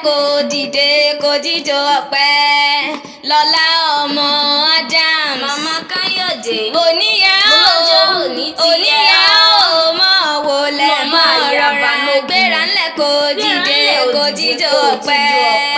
Kó dìde, kó jíjó ọpẹ́. Lọ́lá ọmọ Adams. Màmá Káyọ̀dé. Oníyà Mo o, lọ́jọ́ òní ti yẹ oníyà ọ́. o, mọ̀ wọlé Màmá mọ̀ àyà rọra. Balógun. Gbéra ńlẹ̀, kó Gbéra dìde, ńlẹ̀, kó ó dìde, jíjó kó ọpẹ́. jíjó ọpẹ́.